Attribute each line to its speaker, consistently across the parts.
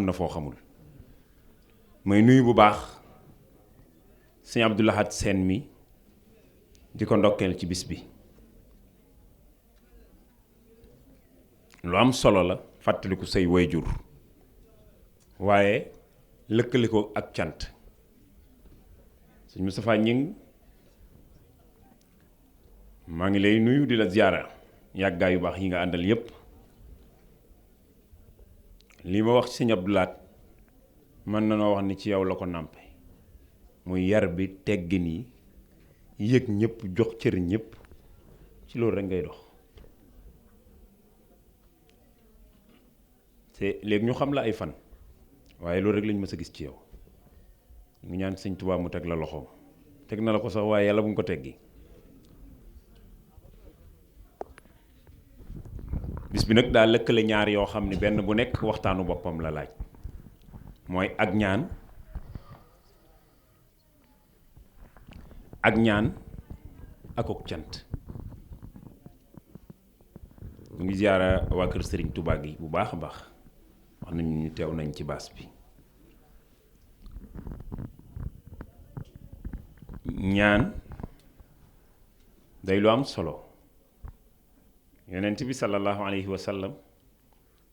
Speaker 1: am na foo xamul may nuyu bu baax sëñ Abdou Lahad Sène mi di ko ndokkeel ci bis bi lu am solo la fàttaliku say wayjur waaye lëkkale ko ak cant sëñ Moustapha Ñing maa ngi lay nuyu di la ziyaara yàggaay yu baax yi nga àndal yépp li ma wax ci sëñ Abdou Lahad mën na noo wax ni ci yow la ko nàmpe muy yar bi teggin yi yëg ñëpp jox cër ñëpp ci loolu rek ngay dox te léegi ñu xam la ay fan waaye loolu rek lañ mës a gis ci yow ñu ngi ñaan sëñ Tuubaa mu teg la loxoom teg na la ko sax waaye yàlla bu mu ko teggi bis bi nag daa lëkkale ñaar yoo xam ne benn bu nekk waxtaanu boppam la laaj mooy ak ñaan akuk cant mu ngi ziyaara waa kër Sëriñ Tuubaa gi bu baax a baax wax nañu ñu teew nañ ci baas bi ñaan day lu am solo yonent bi sallallahu alayhi wa sallam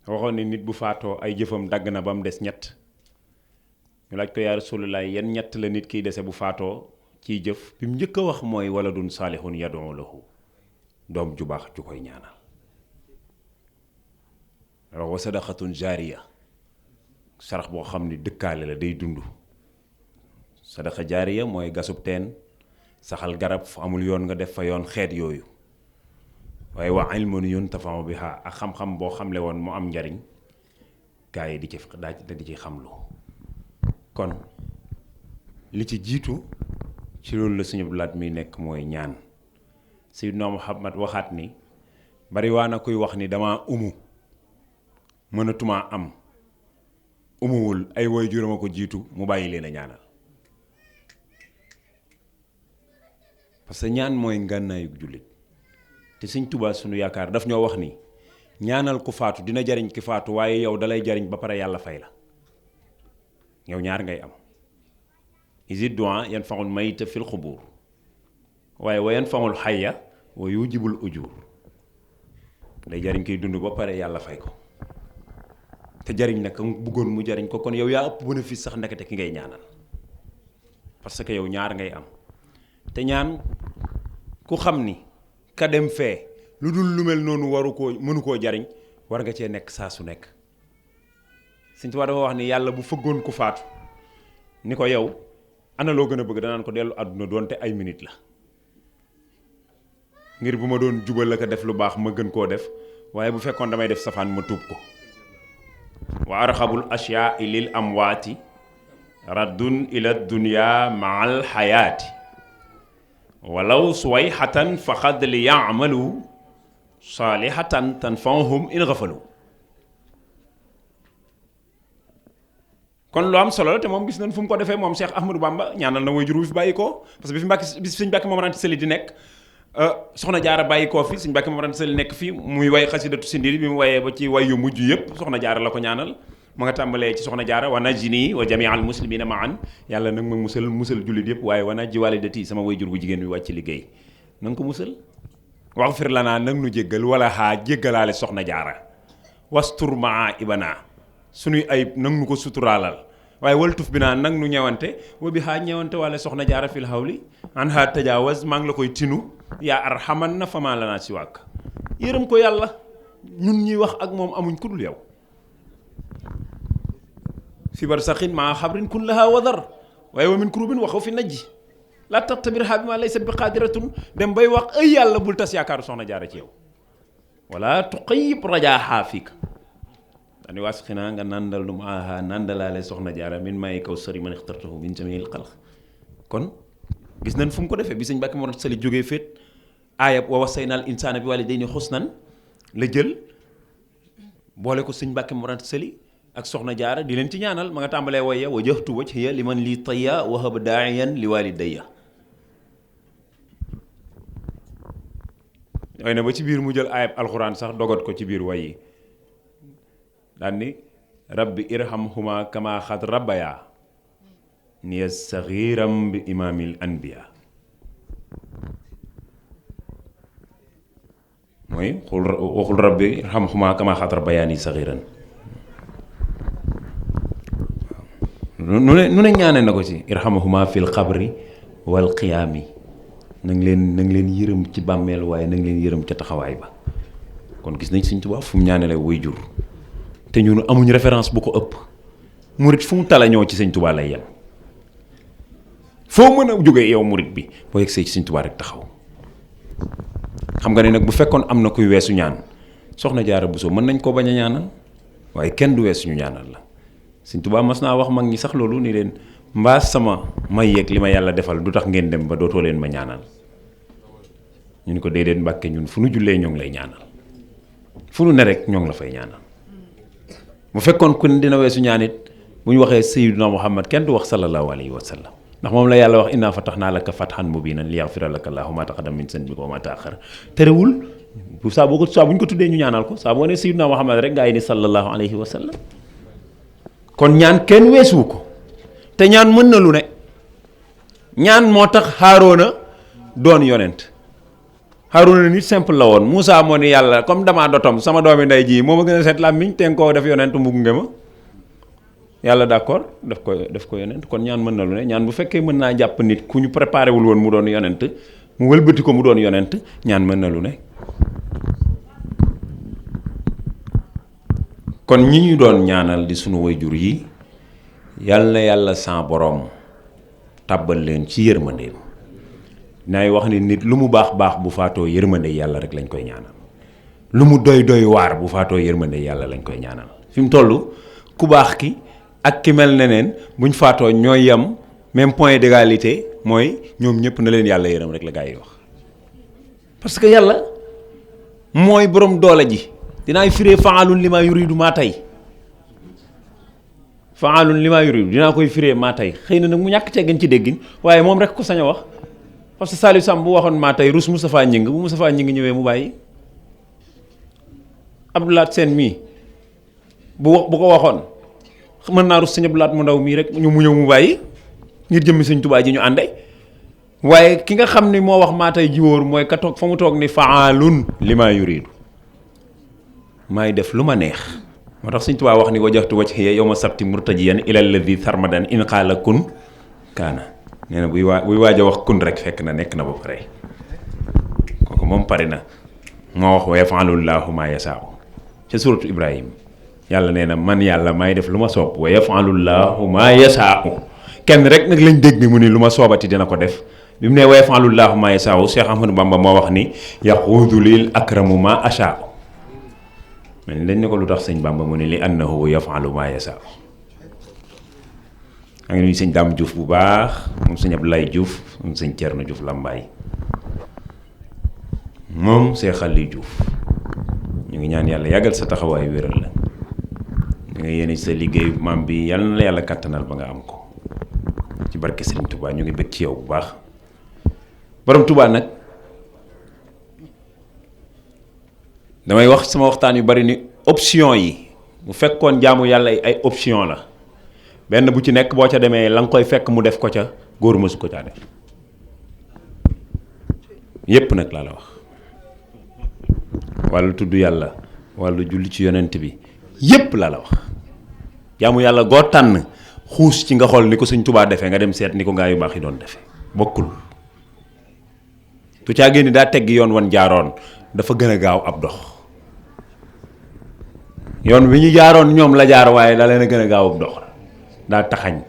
Speaker 1: waxoon ne nit bu faatoo ay jëfam dagg na ba mu des ñett ñu laaj ko yaa Rasulullah yan ñett la nit kiy dese bu faatoo ciy jëf bi mu njëkk a wax mooy waladun saalihun yad'u lahu doom ju baax ju koy ñaanal wa sadaqatun jaariya sarax boo xam ni dëkkaale la day dund sadaqa jaariya mooy gasub teen saxal garab fu amul yoon nga def fa yoon xeet yooyu waaye wa ilmun yuntafa'u biha ak xam-xam boo xamle woon mu am njariñ gaa yi di ci xamlu kon li ci jiitu ci loolu la Sëñ Abdou Lahad mi nekk mooy ñaan Seydina Muhammad waxaat ni bari waa na kuy wax ni dama mënatumaa am umuwul ay waajuram a ko jiitu mu bàyyi leen a ñaanal parce que ñaan mooy ngànnaayu jullit te Sëñ Tuubaa sunu yaakaar daf ñoo wax ni ñaanal ku faatu dina jariñ ki faatu waaye yow dalay jariñ ba pare yàlla fay la yow ñaar ngay am isid du'a yanfa'ul mayta fil xubur waaye wa yanfa'ul hayya wa yujibul ujur day jariñ koy dund ba pare yàlla fay ko te jariñ nag mu bëggoon mu jariñ ko kon yow yaa ëpp bénéfice sax ndekete ki ngay ñaanal parce que yow ñaar ngay am te ñaan ku xam ni ka dem fee lu dul lu mel noonu mënu koo jariñ war nga cee nekk saa su nekk Sëñ Tuubaa dafa wax ni yàlla bu fëggoon ku faatu ni ko yow ana loo gën a bëgg danaan ko dellu àdduna doonte ay minute la ngir bu ma doon jubal la ko def lu baax ma gën koo def waaye bu fekkoon damay def safaan ma tuub ko wa arxabul ashyaai lil amwaati raddun ila dunya maal xayaati walaw suwayxatan faqad li yaamalu saalihatan tanfahum in gafalu kon lu am solo la te moom gis nañ fu mu ko defee moom Cheikh Ahmadou Bamba ñaanal na waajur wi fi bàyyi ko parce que bi fi Sëñ Mbàkke Moom Anta Sali di nekk soxna jaara bàyyi koo fi Sëñ Mbàkke Moom Anta Sali nekk fi muy way xasidatu sindiri bi mu wayee ba ci way yu mujj yëpp soxna jaara la ko ñaanal ma nga tàmbalee ci soxna jaara wa najjini wa jamii al muslimina maan yàlla nag ma musal jullit yëpp waaye wa najji walidati sama wayjur bu jigéen bi wàcc liggéey na nga ko musal waxfir lanaa nag nu jéggal wala xaa jéggalaale soxna jaara wastur maa ibana suñuy ayib nag nu ko suturaalal waaye waltuf bi naa nag nu ñëwante wa bi xaa ñëwante wala soxna jaara fil hawli an ha tajaawaz maa ngi la koy tinu yaa arxaman na fama la naa si wàkk yërëm ko yàlla ñun ñuy wax ak moom amuñ ku dul yow fi barsaxin maa xabrin kun laha wadar waaye wa min kurubin waxaw fi najji la taxtabir ha bi ma laysat bi qaadiratun dem bay wax ay yàlla bul tas yaakaaru soxna jaara ci yow wala tuqayib rajaaha fiik dañuy waas xinaa nga nandal nu maaha nandalaale soxna jaara min may kaw sëri man ixtartahu min jamil xalq kon gis nañ fu mu ko defee bi Sëñ Mbàkke Mor Anta Sali jógee féet aayab wa wasaynal insaana bi waalidayni xusnan la jël boole ko Sëñ Mbàkke Mor Anta Sali ak soxna jaara di leen ci ñaanal ma nga tàmbalee wayya wajjahtu wajhiya liman li tayya wahab daa'iyan li walidayya way na ba ci biir mu jël ayab alxuraan sax dogat ko ci biir way yi daan ni rabbi irhamhuma kama xad rabbaya niya saxiiram bi imaamil anbiya mooy waxul rabbi irhamhuma kama xad rabbaya ni saxiiran nu ne ñaane na ko ci irhamhuma fil xabri wal qiyaami na nga leen yërëm ci bàmmeel waaye na nga leen yërëm ca taxawaay ba kon gis nañ Sëñ Tuubaa fu mu ñaanale way jur te ñun amuñ référence bu ko ëpp murit fu mu tala ñoo ci Sëñ Tuubaa lay yem foo mën a jógee yow murit bi boo yegsee ci Sëñ Tuubaa rek taxaw xam nga ne nag bu fekkoon am na kuy weesu ñaan soxna Jaara Buso mën nañ koo bañ a ñaanal waaye kenn du weesu ñu ñaanal la Sëñ Tuubaa mas naa wax mag ñi sax loolu ni leen mbaa sama may yeeg li ma yàlla defal du tax ngeen dem ba dootoo leen ma ñaanal ñu ni ko déedéet Mbàkke ñun fu nu jullee ñoo ngi lay ñaanal fu nu ne rek ñoo ngi la fay ñaanal bu fekkoon ku ne dina weesu ñaan it bu ñu waxee Sayyiduna Muhammad kenn du wax sallallahu alayhi wa sallam ndax moom la yàlla wax inna fatahnaa laka fathan mubiinan liyaghfira laka Allahu maa taqaddama min zanbika wa maa ta'akhkhara terewul saa bu ñu ko tuddee ñu ñaanal ko saa boo nee Sayyiduna Muhammad rek gaa yi ni sallallahu alayhi wa sallam kon ñaan kenn weesuwu ko te ñaan mën na lu ne ñaan moo tax Haaruna doon yonent Haaruna nit simple la woon Moussa moo ni yàlla comme damaa dotom sama doomi ndey ji moo ma gën a set làmmiñ te nga koo def yonent mu gunge ma yàlla d'accord daf ko yonent kon ñaan mën na lu ne ñaan bu fekkee mën naa jàpp nit ku ñu préparé wul woon mu doon yonent mu wëlbati ko mu doon yonent ñaan mën na lu ne kon ñi ñu doon ñaanal di sunu wayjur yi yàlla na yàlla sa borom tàbbal leen ci yërmandeem naay wax ni nit lu mu baax baax bu faatoo yërmande yàlla rek lañ koy ñaanal lu mu doy doy waar bu faatoo yërmande yàlla lañ koy ñaanal fi mu toll ku baax ki ak ki mel neneen buñ faatoo ñooy yem même point d'égalité mooy ñoom ñëpp na leen yàlla yërëm rek la gaa yi wax parce que yàlla mooy borom doole ji dinaay firee faalun li ma yuridu maa tey faalun li ma yuridu dinaa koy firee maa tey xëy na nag mu ñàkk cee gën ci déggin waaye moom rek ko sañ a wax parce que Saliou Samb bu waxoon maa tey rus Moustapha Ñing bu Moustapha Ñing ñëwee mu bàyyi Abdoulaat Seen mii bu ko waxoon mën naa rus Sëñ Abdoulaat mu ndaw mii rek mu ñëw mu bàyyi ngir jëmmi Sëñ Tuubaa ji ñu ànde waaye ki nga xam ni moo wax maa tey ji wóor mooy ka toog fa mu toog ni faalun li maa yuridu maay def lu ma neex moo tax Sëñ Tuubaa wax ni wajjahtu wajhiya yawma sabti murtajiyan ilal ladhi sarmadan in qaala kun kaana nee na buy waaj a wax kun rek fekk na nekk na ba pare kooku moom pare na moo wax wa yaf'alu llaahu maa yashaa'u ca suuratu Ibrahim yàlla nee na man yàlla maay def lu ma soob wa yaf'alu llaahu maa yashaa'u kenn rek nag lañ dégg mu ni lu ma soobati dina ko def bi mu ne wa yaf'alu llaahu maa yashaa'u Cheikh Ahmadou Bamba moo wax ni yaquudu lil akramu maa ashaa'u mais dañ ne ko lu tax sëñ Bamba mu ne li annahu yaf'alu maa yashaa'u a ngi nuyu sëñ Dame Diouf bu baax moom sëñ Abdoulaye Diouf moom sëñ Thierno Diouf Lambaye moom Cheikh Aliou Diouf ñu ngi ñaan yàlla yàggal sa taxawaay wéral la da nga yéene sa liggéey maam bi yàlla na la yàlla kattanal ba nga am ko ci barke Serigne Touba ñu ngi bëgg ci yow bu baax borom Touba nag damay wax sama waxtaan yu bari ni option yi bu fekkoon jaamu yàlla ay option la benn bu ci nekk boo ca demee la nga koy fekk mu def ko ca góor mësu ko caa def yépp nag laa la wax wàllu tudd yàlla wàllu julli ci yonent bi yépp laa la wax jaamu yàlla goo tànn xuus ci nga xool ni ko Sëñ Tuubaa defee nga dem seet ni ko gaa yu baax yi doon defee bokkul tu caa génn daa teggi yoon wan jaaroon dafa gën a gaaw ab dox yoon wi ñu jaaroon ñoom la jaar waaye daa leen a gën a gaaw ab dox daa taxañ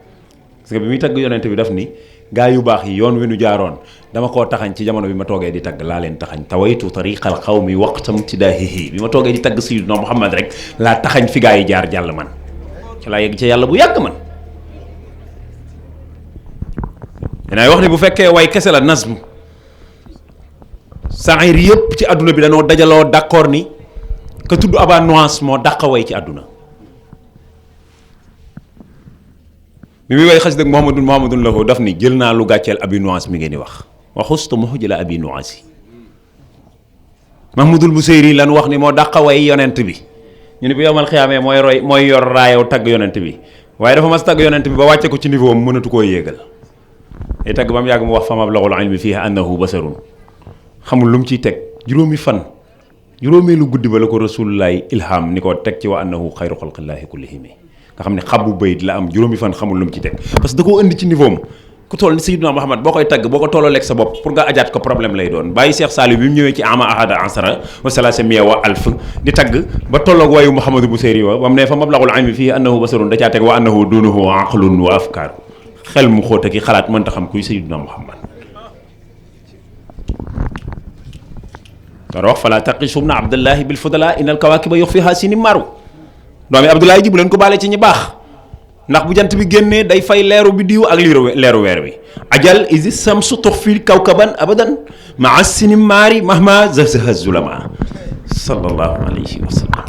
Speaker 1: parce que bi muy tagg yonent bi daf ni gaa yu baax yi yoon wi nu jaaroon dama koo taxañ ci jamono bi ma toogee di tagg laa leen taxañ tawaytu tariqal xawmi waqtam tidaahihi bi ma toogee di tagg Sayyidina Muhammad rek laa taxañ fi gaa yi jaar jàll man ci laa yegg ci yàlla bu yàgg man dinaay wax ni bu fekkee way kese la nazm saayir yëpp ci àdduna bi dañoo dajaloo d'accord ni ka tudd Aba Nuwas moo dàq way ci àdduna bi muy way xas dëgg Muhammadun lahu daf ni jël naa lu gàcceel Abi Nuwas mi ngeen di wax waxustu muhjila Abi Nuwas yi Mahmoudul Buseyri lan wax ni moo dàq way yonent bi ñu ne bu yomal xiyaamee mooy yor raayaw tagg yonent bi waaye dafa mas tagg yonent bi ba wàcce ko ci niveau am mënatu koo yéegal ay tagg ba mu yàgg mu wax fa mablaghul ilmi fiihi annahu basarun xamul lu mu ciy teg juróomi fan juróomeelu guddi ba la ko rasulullaay ilham ni ko teg ci wa annahu xayru xalqillaahi kullihim nga xam ne xabu bayit la am juróomi fan xamul lu mu ci teg parce que da koo indi ci niveau am ku toll ni Sayyidina Muhammad boo koy tagg boo ko tolloo lekk sa bopp pour nga ajaat ko problème lay doon bàyyi Cheikh Saliou bi mu ñëwee ci ama ahada ansara wa salaasa miya wa alf di tagg ba tolloog waayu Mouhamadou Bousayri wa ba mu ne fa mablaghul ilmi fii annahu basarun da caa teg wa annahu dunuhu aqlun wa afkaar xel mu xóot ak i xalaat mënta xam kuy Sayyidina Muhammad war wax fala taqisumna abdallahi bil fudala innal kawakiba yukhfiha sinimaaru doomi Abdoulaye ji bu leen ko baale ci ñi baax ndax bu jant bi génnee day fay leeru bi diw ak leeru weer wi ajal isi samsu tuxfi kawkaban abadan maa sinimaari mahma zahzaha zulama sallallahu alayhi wa sallam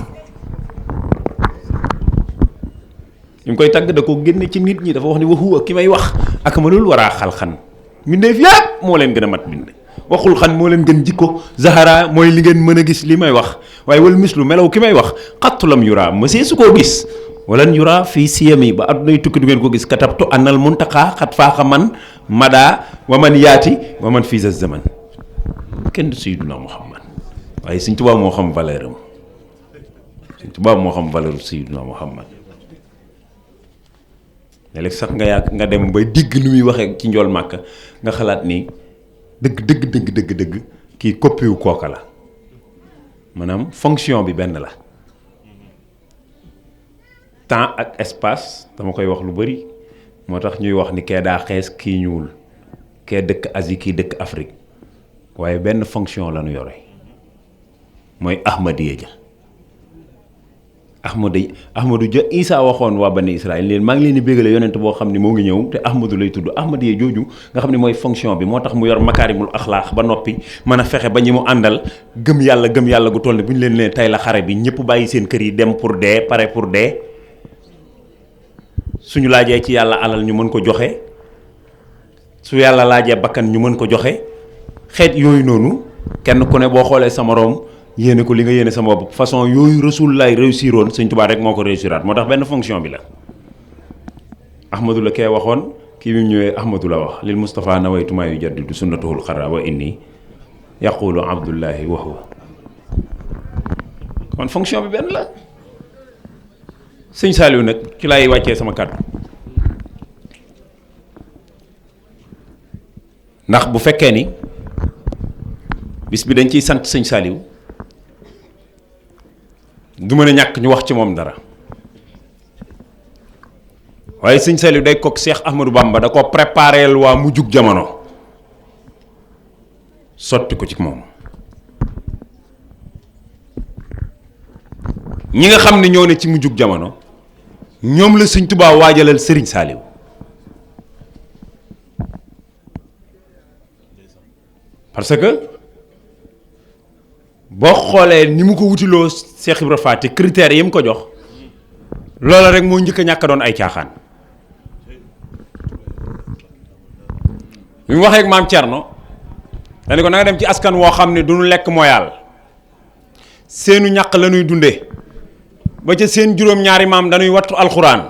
Speaker 1: ñu koy tagg da ko génne ci nit ñi dafa wax ni waxuwa ki may wax ak mënul waraa xalxan mbindeef yàpp moo leen gën a mat bind waxul xan moo leen gën jikko zahara mooy li ngeen mën a gis li may wax waaye wal mislu melaw ki may wax xattulam yura mësee su koo gis walan yura fii siyami ba addunay tukki du ngeen ko gis katabtu annal muntaqa xat faaxa man mada wa man yaati wa man fii za zaman kenn du Sayyiduna Muhammad waaye Sëñ Tuubaa moo xam valeur am Sëñ Tuubaa moo xam valeur Sayyiduna Muhammad léeg-léeg sax nga dem ba digg nu muy waxee ci njool màkk nga xalaat ni dëgg kii koppiwu kooka la maanaam fonction bi benn la temps ak espace dama koy wax lu bari moo tax ñuy wax ni kee daa xees kii ñuul kee dëkk Asie kii dëkk Afrique waaye benn fonction la ñu yore mooy Ahmadiyya ja Ahmadu ja Isaa waxoon waa bani Israël leen maa ngi leen di bégale yonent boo xam ne moo ngi ñëw te Ahmadu lay tudd Ahmadiyya jooju nga xam ne mooy fonction bi moo tax mu yor makaarimul axlaax ba noppi mën a fexe ba ñi mu àndal gëm yàlla gu toll ne bu ñu leen nee tey la xare bi ñëpp bàyyi seen kër yi dem pour dee pare pour dee suñu laajee ci yàlla alal ñu mën ko joxe su yàlla laajee bakkan ñu mën ko joxe xeet yooyu noonu kenn ku ne boo xoolee sa moroom yéene ko li nga yéene sama bopp façon yooyu Rasulullaay réussir woon Sëñ Tuubaa rek moo ko réussiraat moo tax benn fonction bi la Ahmadu la kee waxoon kii bi mu ñëwee Ahmadu la wax lil Mustafa nawaytu maa yujaddidu sunnatuhul xarra wa inni yaqulu abdullahi wa huwa kon fonction bi benn la Sëñ Saliou nag ci laay wàccee sama kàddu ndax bu fekkee ni bis bi dañ ciy sant Sëñ Saliou du mën a ñàkk ñu wax ci moom dara waaye Sëñ Saliou day kook Cheikh Ahmadou Bamba da ko prépareel waa mu jug jamono sotti ko ci moom ñi nga xam ne ñoo ne ci mu jug jamono ñoom la Sëñ Tuubaa waajalal Sëriñ Saliou parce que boo xoolee ni mu ko wutiloo Cheikh Ibra Faty critères yi mu ko jox loola rek moo njëkk a ñàkk doon ay caaxaan bi mu waxee ak maam Thierno dañu ko na nga dem ci askan woo xam ne duñu lekk moyaal seenu ñàq la ñuy dunde ba ca seen juróom-ñaari maam dañuy wattu alxuraan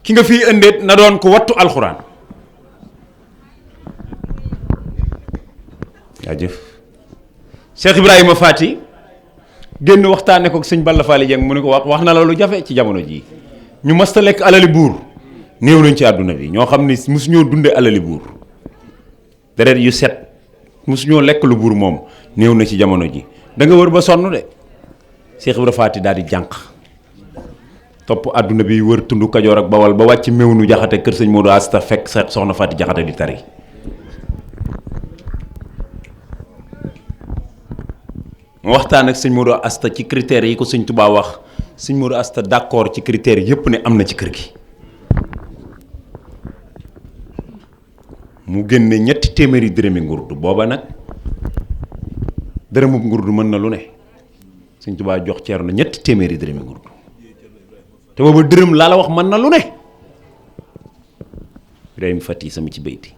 Speaker 1: ki nga fii ëndeet na doon ko wattu alxuraan jaajëf Cheikh Ibrahima Faty génn waxtaane ko sëñ Balla Faly Dieng mu ne ko wax na la lu jafe ci jamono jii ñu masta lekk alali buur néew nañ ci àdduna bi ñoo xam ne mosuñoo dunde alali buur deret yu set mosuñoo lekk lu buur moom néew na ci jamono ji da nga wër ba sonn de Cheikh Ibrahima Faty daal di jànq topp àdduna bi wër tundu Kajoor ak Bawal ba wàcc meew nu jaxate kër sëñ Modou Asta fekk sa soxna Faty jaxate di tari mu waxtaan ak sëñ Modou Asta ci critères yi ko sëñ Tuubaa wax sëñ Modou Asta d'accord ci critères yépp ne am na ci kër gi mu génne 200 dërëmi ngurdu booba nag dërëmub ngurdu mën na lu ne sëñ Tuubaa jox Ceerno 200 dërëmi ngurdu te booba dërëm laa la wax mën na lu ne Ibrahima Faty sama ci bayti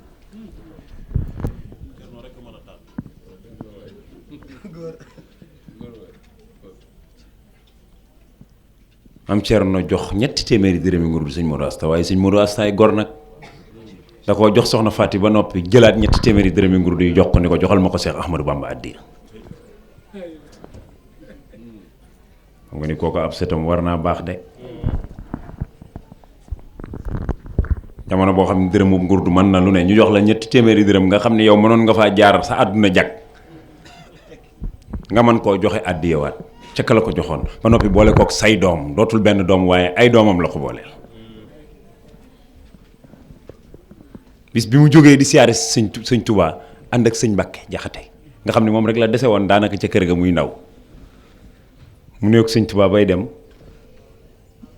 Speaker 1: am Cerno jox ñetti téeméeri dërëmi ngurdu sëñ Modou Asta waaye sëñ Modou Asta ay gor nag da koo jox soxna Faati ba noppi jëlaat ñetti téeméeri dërëmi ngurdu yi jox ko ni ko joxal ma ko Cheikh Ahmadou Bamba addiya xam nga ni kooku ab setam war naa baax de jamono boo xam ne dërëmu ngurdu mën na lu ne ñu jox la ñetti téeméeri dërëm nga xam ne yow mënoon nga faa jaar sa àdduna jag nga mën koo joxe addiyawaat ca ka la ko joxoon ba noppi boole kook say doom dootul benn doom waaye ay doomam la ko booleel. bis bi mu jógee di siyaare sëñ Touba ànd ak sëñ Mbàkke Jaxate nga xam ne moom rek la dese woon daanaka ca kër ga muy ndaw mu ne ko sëñ Touba bay dem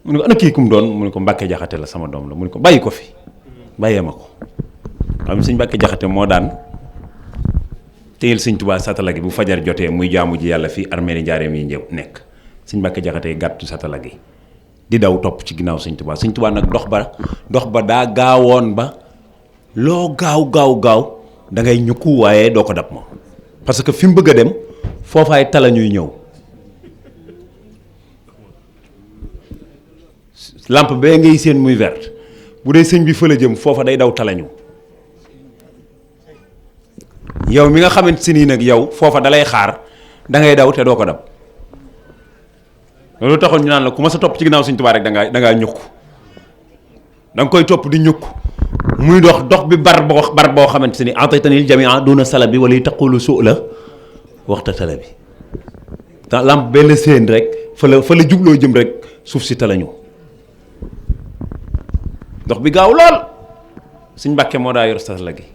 Speaker 1: mu ne ko ana kii kum doon mu ne ko Mbàkke Jaxate la sama doom la mu ne ko bàyyi ko fi bàyyee ma ko xam sëñ Mbàkke Jaxate moo daan téyel sëñ Touba satala gi bu fajar jotee muy jaamu ji yàlla fii armeeri njaareem yi ñëw nekk sëñ Mbàkke Jaxate gàttu satala gi di daw topp ci ginnaaw sëñ Touba nag dox ba daa gaawoon ba loo gaaw da ngay ñukku waaye doo ko dab moom parce que fi mu bëgg a dem foofaay tala ñuy ñëw lampe bee ngay seen muy verte bu dee sëñ bi fa la jëm foofa day daw talañu yow mi nga xamante si nii nag yow foofa dalay xaar da ngay daw te doo ko dab loolu taxoon ñu naan la ku ma sa topp ci ginnaaw sëñ Tuubaa rek da ngaa ñukku da nga koy topp di ñukk muy dox bi bar boo xamante ni ataytanil jamia duna sala bi wala taqulu su la waxta tala bi lampe benn seen rek fa la jubloo jëm rek suuf si talañu dox bi gaaw lool sëñ Mbàkke moo daa yor satala gi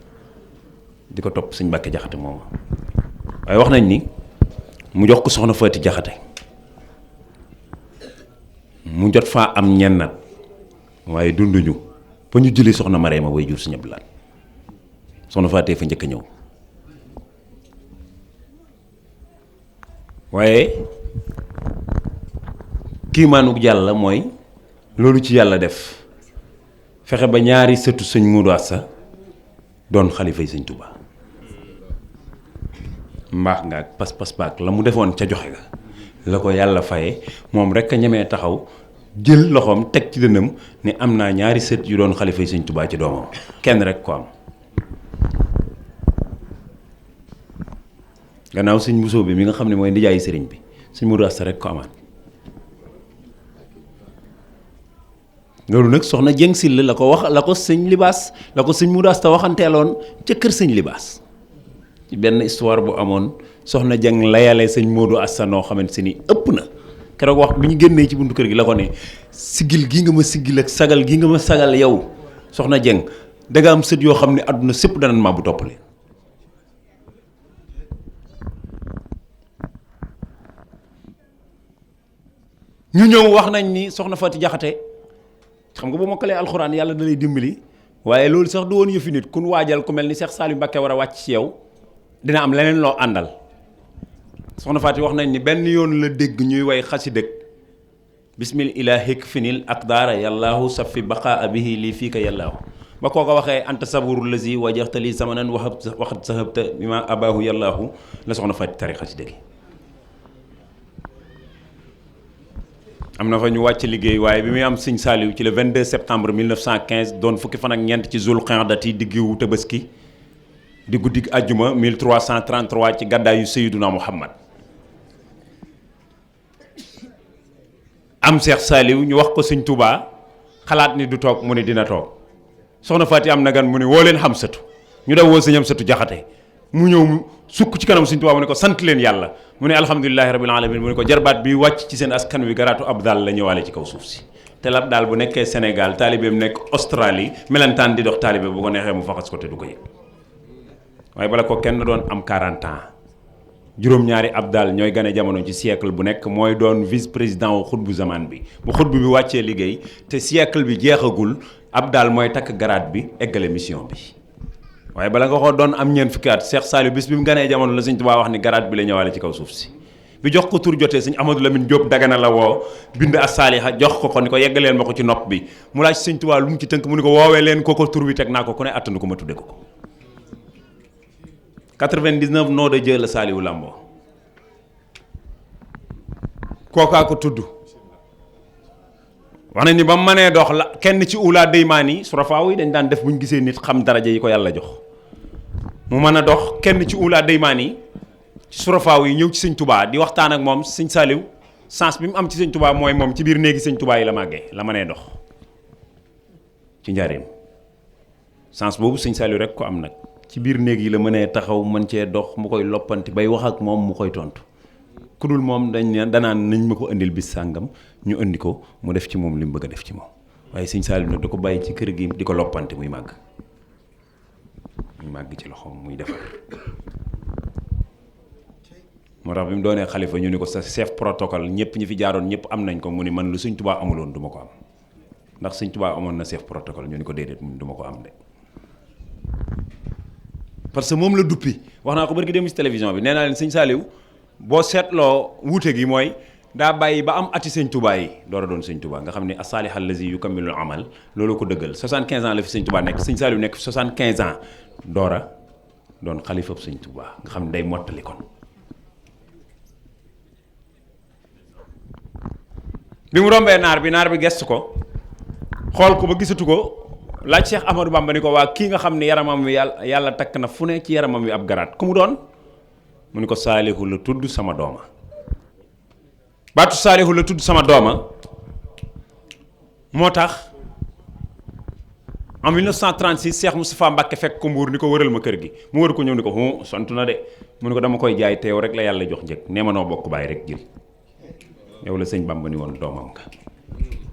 Speaker 1: di ko topp sëñ Mbàkke Jaxate moom waaye wax nañ ni mu jox ko soxna Faati Jaxate mu jot faa am ñennat waaye dunduñu ba ñu jëlee soxna Mareema way jur Sëñ Abdu Lahat soxna Faatee fa njëkk a ñëw waaye kiimaanug yàlla mooy loolu ci yàlla def fexe ba ñaari sëtu sëñ Modou Asta doon xalifay sëñ Touba mbaax nga ak pas-pas baak la mu defoon ca joxe ga la ko yàlla faye moom rek a ñemee taxaw jël loxoom teg ci dënam ne am naa ñaari sët yu doon xalifay sëñ Touba ci doomam kenn rek ko am gannaaw sëñ Bousso bi mi nga xam ne mooy ndijaayi sëriñ bi sëñ Modou Asta rek ko amaat loolu nag soxna Jeng Sill la ko sëñ Libaas la ko sëñ Modou Asta waxanteeloon ca kër sëñ Libaas ci benn histoire bu amoon soxna Jeng layale sëñ Modou Asta noo xamante ni ëpp na keroog wax bi ñu génnee ci buntu kër gi la ko ne siggil gi nga ma siggil ak sagal gi nga ma sagal yow soxna Jeng danga am sët yoo xam ne àdduna sépp danan maa bu toppale ñu ñëw wax nañ ni soxna Faati Jaxate xam nga bu mokkalee alxuraan yàlla da lay dimbali waaye loolu sax du woon yëfi nit kun waajal ku mel ni Cheikh Saliou Mbacké war a wàcc ci yow dina am leneen loo àndal soxna Faati wax nañ ni benn yoon la dégg ñuy way xasidëg bismil ilahik finil aqdaara yàllaahu safi baqaa bihi lii fii ka yàllaahu ba koo ko waxee anta saburu lazi wajaxtali samanan waxat sahabta bima abahu yàllaahu la soxna Faati tari xasidëg yi am na fa ñu wàcc liggéey waaye bi muy am sëñ Saliou ci le 22 septembre 1915 doon fukki fan ak ñeent ci zul qa'dati diggu tabaski di guddi àjjuma 1333 ci gàddaayu Sayyiduna Muhammad am Cheikh Saliou ñu wax ko sëñ Touba xalaat ni du toog mu ne dina toog soxna Faati am na gan mu ne woo leen xam sëtu ñu daw woo sëñ am sëtu Jaxate mu ñëw mu sukk ci kanam sëñ Touba mu ne ko sant leen yàlla mu ne alhamdulilahi rabbil alamin mu ne ko jarbaat bi wàcc ci seen askan wi garaatu abdal la ñëwaale ci kaw suuf si te lab daal bu nekkee Sénégal taalibeem nekk Australie melentaan di dox taalibe bu ko neexee mu faxas ko te du ko yëg waaye bala ko kenn doon am 40 ans juróom-ñaari abdal ñooy gane jamono ci siècle bu nekk mooy doon vice président wu xutbu zaman bi bu xutbu bi wàccee liggéey te siècle bi jeexagul abdal mooy takk garaat bi eggale mission bi waaye bala nga ko doon am ñeent fukki at Cheikh Saliou bis bi mu ganee jamono la sëñ Tuubaa wax ni garaat bi la ñëwaale ci kaw suuf si bi jox ko tur jotee sëñ Amadou Lamine Diop Dagana la woo bind as-saaliha jox ko ni ko yeggaleel ma ko ci nopp bi mu laaj sëñ Tuubaa lu mu ci tënk mu ni ko woowee leen ko tur bi teg naa ko ku ne attanu ko ma tudde ko 99 nom de Dieu la Saliou lamboo kookaa ko tudd wax nañ ni ba mu mënee dox la kenn ci ulaa daymaan yi surafaaw yi dañ daan def bu ñu gisee nit xam daraja yi ko yàlla jox mu mën a dox kenn ci ulaa daymaan yi ci surafaaw yi ñëw ci sëñ Touba di waxtaan ak moom sëñ Saliou sens bi mu am ci sëñ Touba mooy moom ci biir néegi sëñ Touba yi la màggee la mënee dox ci njaareem sens boobu sëñ Saliou rek ko am nag ci biir néeg yi la mënee taxaw mën cee dox mu koy loppanti bay wax ak moom mu koy tontu ku dul moom danaan nañ ma ko indil bis sàngam ñu indi ko mu def ci moom li mu bëgg a def ci moom waaye sëñ Saliou nag da ko bàyyi ci kër gi di ko loppanti muy màgg ci loxoom muy defar moo tax bi mu doonee xalifa ñu ni ko sa chef protocole ñëpp ñi fi jaaroon ñëpp am nañ ko mu ni man lu sëñ Tuubaa amuloon du ma ko am ndax sëñ Tuubaa amoon na chef protocole ñu ni ko déedéet du ma ko am de parce que moom la duppi wax naa ko barki dem ci télévision bi nee naa leen sëñ Saliou boo seetloo wuute gi mooy daa bàyyi ba am ati sëñ Touba yi door a doon sëñ Touba nga xam ne as-saalih allazi yukammilul amal loolu ko dëggal 75 ans la fi sëñ Touba nekk sëñ Saliou nekk fi 75 ans door a doon xalifab sëñ Touba nga xam ne day mottali kon. bi mu rombee naar bi gestu ko xool ko ba gisatu ko laaj Cheikh Ahmadou Bamba ni ko waa kii nga xam ne yaramam wi yàlla takk na fu ne ci yaramam wi ab garaat ku mu doon mu ni ko Saalihu la tudd sama dooma baatu Saalihu la tudd sama dooma moo tax en 1936 Cheikh Moustapha Mbacké fekk ko Mbuur ni ko wëral ma kër gi mu wër ko ñëw ni ko sant na de mu ni ko dama koy jaay te yow rek la yàlla jox njëg nee ma noo bokk bàyyi rek jël yow la sëñ Bamba ni woon doomam nga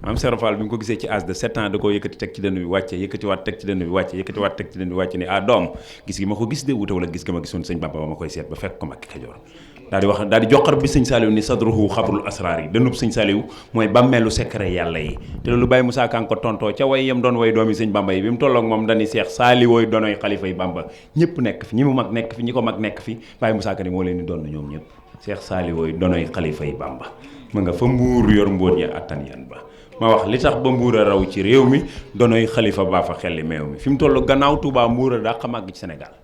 Speaker 1: maam Serap Fall bi nga ko gisee ci âge de 7 ans da koo yëkkati teg ci dënn bi wàcce yëkkatiwaat teg ci dënn bi wàcce yëkkatiwaat teg ci dënn bi wàcce ni doom gis gi ma ko gis de wute wala gis nga ma gisoon sëñ Bamba ba ma koy seet ba fekk ko Mbàkke Kajoor daal di joxar bi sëñ Saliou ni sadruhu xabrul asrar yi dënnub sëñ Saliou mooy bàmmeelu secret yàlla yi te loolu Baye Moussa Kan ko tontoo ca way yam doon way doomi sëñ Bamba yi bi mu tolloog moom dañuy Seex Saaliwooy donoy xalifa yi Bamba ñëpp nekk fi ñi mu mag nekk fi ñi ko mag nekk fi Baye Moussa Kan moo leen di doon ñoom ñëpp Seex Saaliwooy donoy xalifa yi Bamba ma nga fa Mbuur yor mbóot ya attan yan ba ma wax li tax ba Mbuur a raw ci réew mi donoy xalifa baa fa xelli meew mi fi mu toll gannaaw Touba Mbuur a dàq màgg ci Sénégal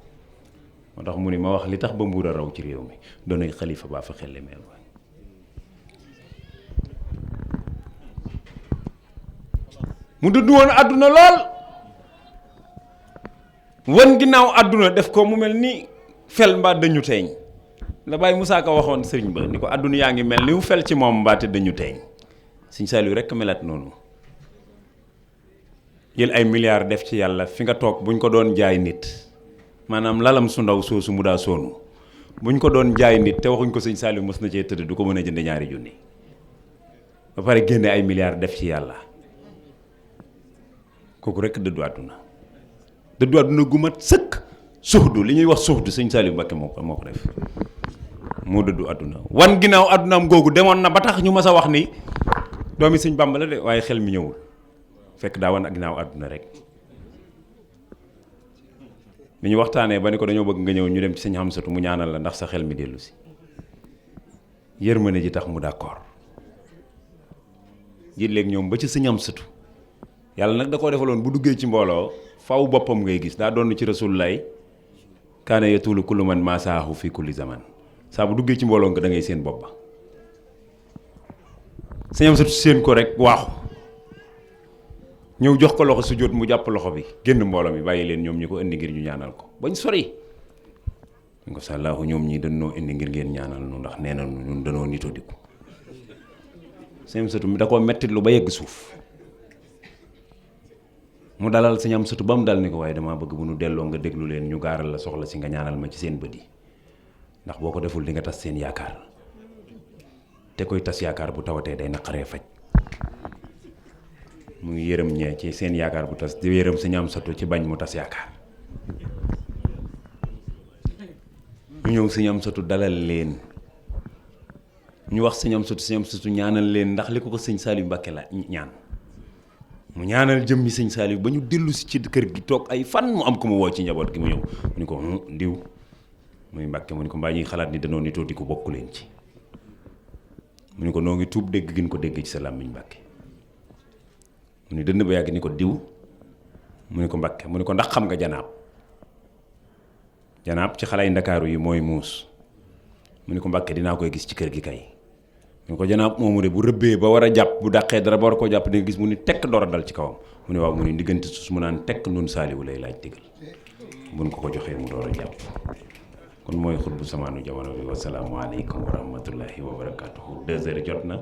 Speaker 1: moo tax mu ni ma wax li tax ba Mbuur a raw ci réew mi donoy xalifa baa fa xelli meew mi mu dëddu woon àdduna lool wan ginnaaw àdduna def ko mu mel ni fel mbaa dañu teeñ la Baye Moussa Ka waxoon sëriñ ba ni ko àdduna yaa ngi mel ni mu fel ci moom mbaate dañu teeñ sëñ Saliou rekk melat noonu jël ay milliards def ci yàlla fi nga toog buñ ko doon jaay nit maanaam lalam su ndaw soosu mu daa soonu buñ ko doon jaay nit te waxuñ ko sëñ Saliou mës na cee tëdd du ko mën a jënd ñaari junni ba pare génne ay milliards def ci yàlla kooku rekk dëddu àdduna gu mat sëkk suxdu li ñuy wax suxdu sëñ Saliou Mbacké moo ko def moo dëddu àdduna wan ginnaaw àddunaam googu demoon na ba tax ñu mas a wax ni doomi sëñ Bamba la de waaye xel mi ñëwul fekk daa wan ak ginnaaw àdduna rek bi ñu waxtaanee ba ni ko dañoo bëgg nga ñëw ñu dem ci sëñ Hamsatu mu ñaanal la ndax sa xel mi dellu si yërmande ji tax mu d'accord ji léegi ñoom ba ci sëñ Hamsatu yàlla nag da koo defaloon bu duggee ci mbooloo faw boppam ngay gis daa doon ci Rasulullaay kaana yatulu kullu man masaahu fi kulli zaman saa bu duggee ci mbooloo nga da ngay seen bopp ba sëñ Hamsatu seen ko rek waaxu ñëw jox ko loxo su jot mu jàpp loxo bi génn mbooloo mi bàyyi leen ñoom ñi ko indi ngir ñu ñaanal ko bañ sori ñu ko sàllaahu ñoom ñii dañoo indi ngir ngeen ñaanal nu ndax nee na ñun dañoo nitoo diku sëñ Hamsatu mi da koo mettit lu ba yegg suuf mu dalal sëñ Hamsatu ba mu dal ni ko waaye damaa bëgg bu nu delloo nga déglu leen ñu gaaral la soxla si nga ñaanal ma ci seen bët yi ndax boo ko deful di nga tas seen yaakaar te koy tas yaakaar bu tawatee day naqaree faj mu ngi yërëm ñee ci seen yaakaar bu tas di yërëm sëñ Hamsatu ci bañ mu tas yaakaar ñu ñëw sëñ Hamsatu dalal leen ñu wax sëñ Hamsatu ñaanal leen ndax li ko sëñ Saliou Mbacké la ñaan mu ñaanal jëmmi sëñ Saliou ba ñu dellu si ci kër gi toog ay fan mu am ko mu woo ci njaboot gi mu ñëw mu ni ko diw muy Mbacké mu ni ko mbaa ñuy xalaat ni danoo nitoo di ko bokku leen ci mu ni ko noo ngi tuub dégg gin ko dégg ci sa làmmiñ Mbacké mu ni dënn ba yàgg ni ko diw mu ni ko Mbacké mu ni ko ndax xam nga janaab ci xale yi ndakaaru yi mooy muus mu ni ko Mbacké dinaa koy gis ci kër gi kay ñu ko janaab moomu de bu rëbbee ba war a jàpp bu dàqee dara ba war koo jàpp di nga gis mu ni tekk door a dal ci kawam mu ne waaw mu ne diggante suuf mu naan tekk nun saaliwu lay laaj digal buñ ko joxee mu door a jàpp kon mooy xutbu samaanu jamono bi wasalaamualeykum wa rahmatullahi wa barakatuhu 2 heures jot na